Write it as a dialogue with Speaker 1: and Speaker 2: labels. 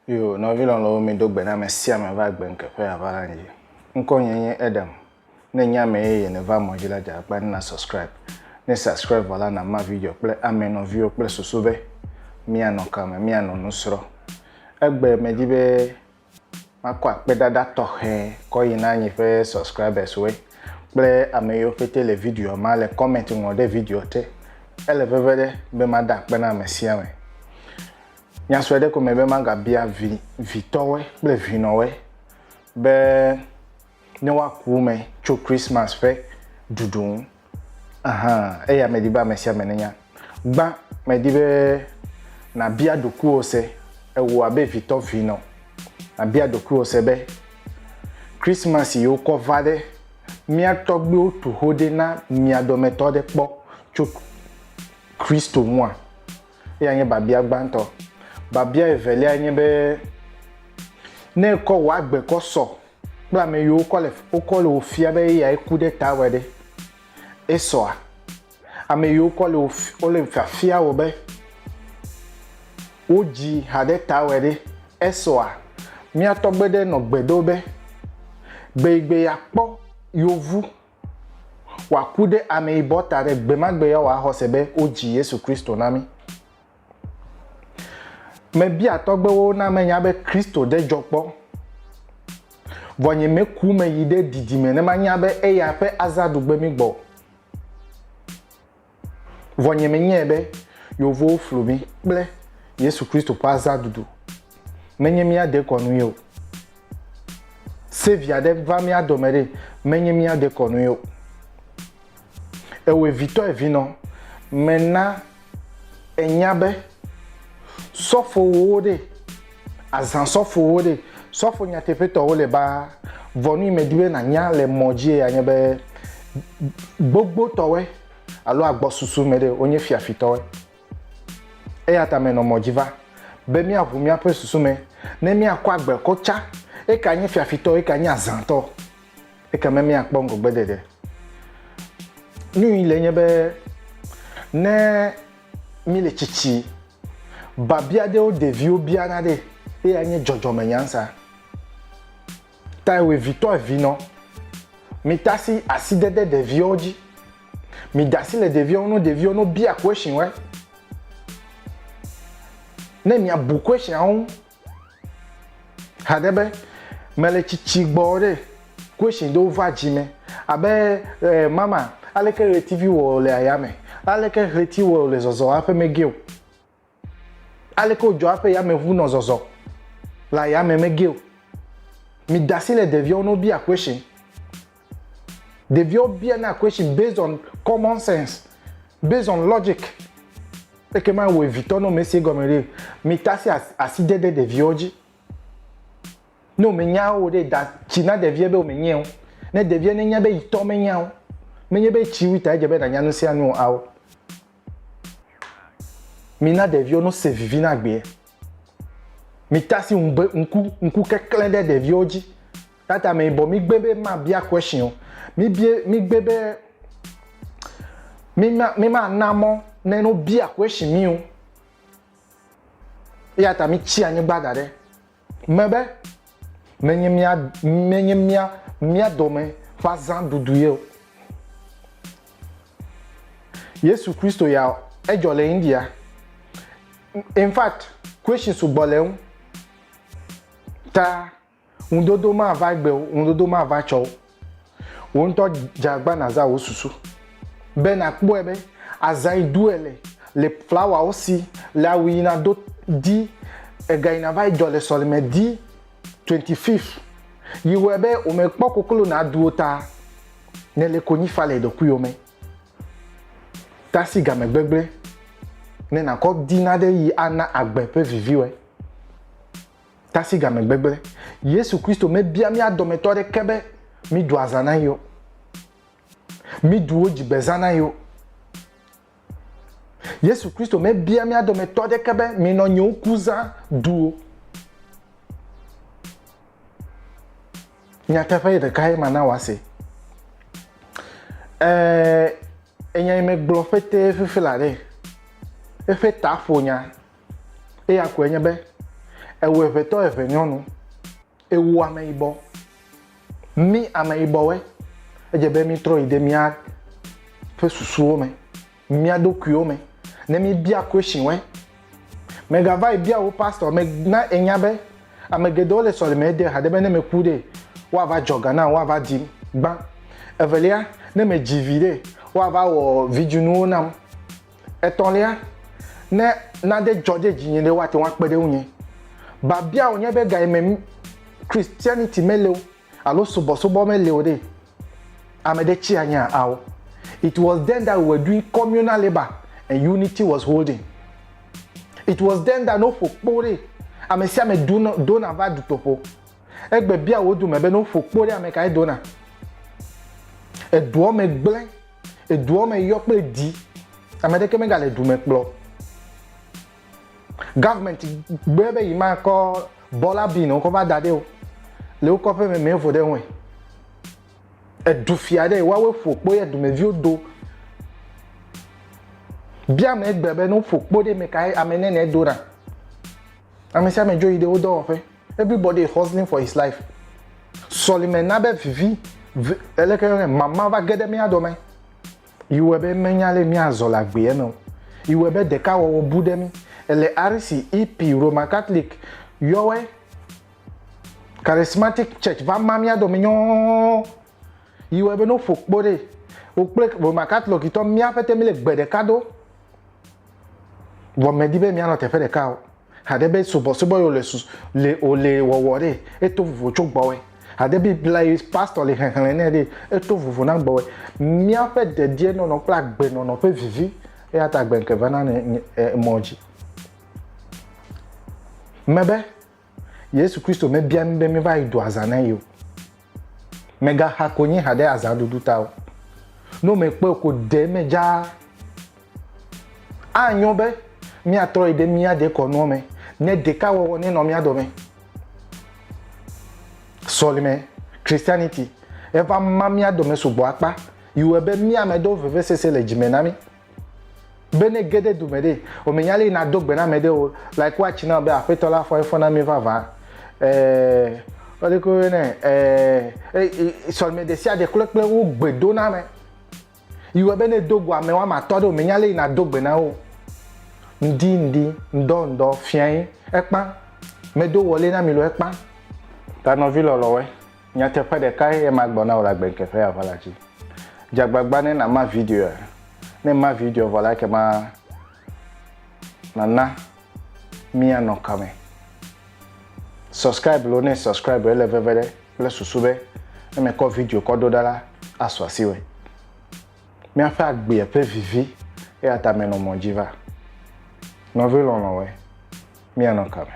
Speaker 1: Yo, nɔvi lɔlɔ̃wo mi do gbe na ame sia ame va agbe ŋke ƒe ava la dzi. Ŋkɔ nye nye Adam. Ne nye ame yeye ne va mɔ dzi la dze akpa ne na subscribe. Ne subscribe vɔ la na ma video kple ame nɔviwo kple susu be mia nɔ kame, mia nɔ nu srɔ̃. Egbe me dzi be makɔ akpedada tɔxɛ kɔ yi na nye ƒe subscribers woe kple ame yiwo pete le video ma le comment ŋlɔ ɖe video te. Ele veve ɖe be mada akpe na ame sia ame. Nya sue ɖe ko me be magabia vi vitɔwoe kple vinɔwoe be ne woaku me tso Christmas ƒe ɖuɖu ŋu. Ahan, eya medi be ame sia ame nenya. Gbã, medi be nàbia ɖokuiwò se, ewò abe vitɔ vinɔ, nàbia ɖokuiwò se be, Christmas yi wokɔ va ɖe, mía tɔgbuiwo tu xo ɖi na mia dometɔ ɖe kpɔ tso Kristo ŋua? Eya nye biabia gbãtɔ. Biabia evelia nye be, ne èkɔ wò agbe kɔ sɔ kple ame yiwo wokɔ le wokɔ le wò fia be eyae ku ɖe tawòe ɖe, esɔa? Ame yiwo wokɔ le wò wole fiafia wò be wodzi ha ɖe tawòe ɖe, esɔa? Mía tɔgbe ɖe nɔ gbe ɖo be, gbeyigbe yeakpɔ yevu wòaku ɖe ameyibɔ ta ɖe, gbemagbe ya wòaxɔ se be wodzi Yesu Kristo na mí. Mebia tɔgbewo na menya be Kristo ɖe dzɔ kpɔ. Vɔ nye meku me yi ɖe didime ne manya be eya ƒe azaɖugbe mí gbɔ. Vɔ nye menyae be yevowo flu mí kple Yesu Kristo ƒe azãɖuɖu. Menye mía dekɔnu ye o. Sevia ɖe va mía dome ɖe, menye mía dekɔnu ye o. Ewɔe vitɔ evinɔ, mena enya be sɔfowo ɖe, azãsɔfowo ɖe, sɔfo nyateƒetɔwo le baa. Vɔ nu yi medi be nànya le mɔ dzie ya nye be gbogbotɔwoe alo agbɔsusu me ɖe wonye fiafitɔwoe. Eya ta menɔ mɔ dzi va be míaʋu míaƒe susu me ne míakɔ agbe kɔ tsa eka nye fiafitɔ, eka nye azãtɔ, ekema míakpɔ ŋgɔgbedede. Nu yi le nye be ne míle tsitsi, babia ɖewo ɖeviwo biana ɖe, eya nye dzɔdzɔme nyansa. Ta ewɔe vitɔ evinɔ. Mitasi asidede ɖeviwo dzi. Mida asi le ɖeviwo ŋu ɖeviwo no bia question wɔe. Ne miabu question ŋu haɖe be mele tsitsi gbɔ ɖe question ɖewo va dzi me abe eh, mama aleke ɣletivi wɔ le ayame? Aleke ɣleti wɔ le zɔzɔ aƒe mege o? Aleke wòdzɔ hafi yameʋu nɔ zɔzɔ le ayame mege o? Mida asi le ɖeviawo ne wobia question. Ɖeviawo biana question based on common sense, based on logic. Ekema wòe vitɔ ne womese egɔme ɖe, mita asi asidede ɖeviawo dzi. Ne womenya o ɖe, da tsi na ɖevia be womenyae o. Ne ɖevia nenya be yitɔ menya o. Menye be tsi wui ta edze be nànya nu sia nu o ao. Mina ɖeviwo no se vivi na agbeɛ. Mitasi ŋugbe ŋku ŋku keklẽ ɖe ɖeviwo dzi. Tata me yibɔ mi gbe be ma bia question o. Mi bie mi gbe be mi ma mi ma na mɔ ne no bia question mi o. Eya ta mi tsi anyigba da ɖe. Me be menye mía menye mía mía dome ƒe azãɖuɖu ye o. Yesu Kristo ya edzɔ le India. In fact, question sugbɔ le eŋu. Ta Ŋudodo mava egbe o, ŋudodo mava tsɔ o. Wò ŋutɔ dze agbagba nàzã wò susu be nàkpɔe be azã yi ɖu èle le flawawo si, le awu yi nàdo di, ega yi nàva yi dzɔ le sɔleme di 25 yi wɔe be wòmekpɔ koklo nàɖu o ta nèle konyi fa le ɖokuiwò me. Tasi game gbegblẽ ne nàkɔ di nane yi ana agbe ƒe viviwɔe. Tasi game gbegblẽ. Yesu Kristo mebia mía dometɔ aɖeke be míɖu azã na ye o. Míɖu wo dzigbezã na ye o. Yesu Kristo mebia mía dometɔ aɖeke be minɔ nyewo kuzã ɖu o. Nyateƒe ɖeka ye mana wòase. Ɛɛ, enya yi megblɔ ƒete fifi la ɖe, eƒe ta ƒo nya. Eya koe nye be, Ewɔ eʋetɔ eʋe nyɔnu. Ewu ameyibɔ. Mí ameyibɔwoe, edze be mítrɔ yi ɖe mía ƒe susuwo me, mía ɖokuiwo me, ne míbia question woe. Mègava yi bia wò pastor, me na enya be ame geɖewo le sɔleme de haɖe be ne meku ɖe, woava dzɔ ga nam, woava dim gbã. Evelia, ne medzi vi ɖe, woava wɔ vidzinuwo nam. Etɔ̃lia, ne nane dzɔ ɖe dzinye ɖe, woate ŋu akpe ɖe ŋunye. Biabia wònye be gayime Christianity mele o alo subɔsubɔ mele o ɖe, ame ɖe tsi anyia? Ao. It was then that we were doing communal labor and unity was holding. It was then that ne woƒo kpo ɖe, ame sia ame dona va dutoƒo. Egbe bia wò dume be ne woƒo kpo ɖe, ame kae dona? Eduɔ me gblẽ. Eduɔ me yɔ kple di. Ame ɖeke megale du me kplɔ o. Government gbe be yi ma kɔ bɔla bin wokɔ va da ɖe o. Le wo kɔƒe me me vo ɖe ŋue. Edu fia ɖe woawoe ƒo kpo ye dumeviwo do. Bia ame gbe be ne woƒo kpo ɖe me kae ame nene dona. Ame sia ame dzo yi ɖe wo dɔwɔƒe. Everybody is hustling for his life. Sɔlime na be vivi, eleke yɔnɛ, mama va ge ɖe mía dome. Yi wɔe be menya le míazɔ le agbeɛ me o. Yi wɔe be ɖekawɔwɔ bu ɖe mí. Ele RC, EP, Roman Catholic yɔwɛ, Charismatic Church va ma mía dome nyɔɔ. Yi wɔe be ne woƒo kpo ɖe, wo kple Roman Catholic tɔ mía ƒete míle gbe ɖeka do. Vɔ medi be míanɔ teƒe ɖeka o. Haɖe be subɔsubɔ yi wòle su le wòle wɔwɔ ɖe, eto vovo tso gbɔwɔe. Haɖe Biblia yi pastor le xexlẽ nɛ ɖe, eto vovo na gbɔwɔe. Míaƒe dedienɔnɔ kple agbenɔnɔ ƒe vivi eya ta agbe ŋke vana ne mɔ dzi. Mebe Yesu Kristo mebia mí be míva yi ɖu azã na ye o. Mègaxa konyi haɖe azãɖuɖu ta o. Ne womekpɔe o ko ɖe eme dzaa. Anyo be míatrɔ yi ɖe mía dekɔnuwo me ne ɖekawɔwɔ nenɔ mía dome. Sɔlime, Christianity, eva ma mía dome sugbɔ akpa yi wɔe be mía ame ɖewo vevesese le dzime na mí. Be ne ge ɖe dume ɖe, womenya le yi nado gbe na ame ɖe o, like woatsi na wò be aƒetɔ la fɔ efɔ na mí vavã. Eee, wole ke woyɔnɛ, eee, sɔlime ɖesiaɖe kloe kple wo gbe do na ame. Yi wɔe be ne do go ame woame atɔ ɖe womenya le yi nado gbe na wo. Ŋdi ŋdi, ŋdɔ ŋdɔ, fiãe, ekpã. Medo wɔle na mi lo ekpã. Ta nɔvi lɔlɔwɔe, nyateƒe ɖekae ema gblɔ na wò le agbeŋkeƒe ya ʋala dzi. Dze agbagba ne nàma videoa. Ne èma videoa vɔ la, ekema nàna míanɔ kame. Subscribe loo ne subscribe ele veve ɖe kple susu be ne mekɔ video kɔ ɖo ɖa la, asu asiwòe. Míaƒe agbea ƒe vivi eya ta menɔ mɔ dzi va. Nɔvi lɔlɔ̃woe, míanɔ kame.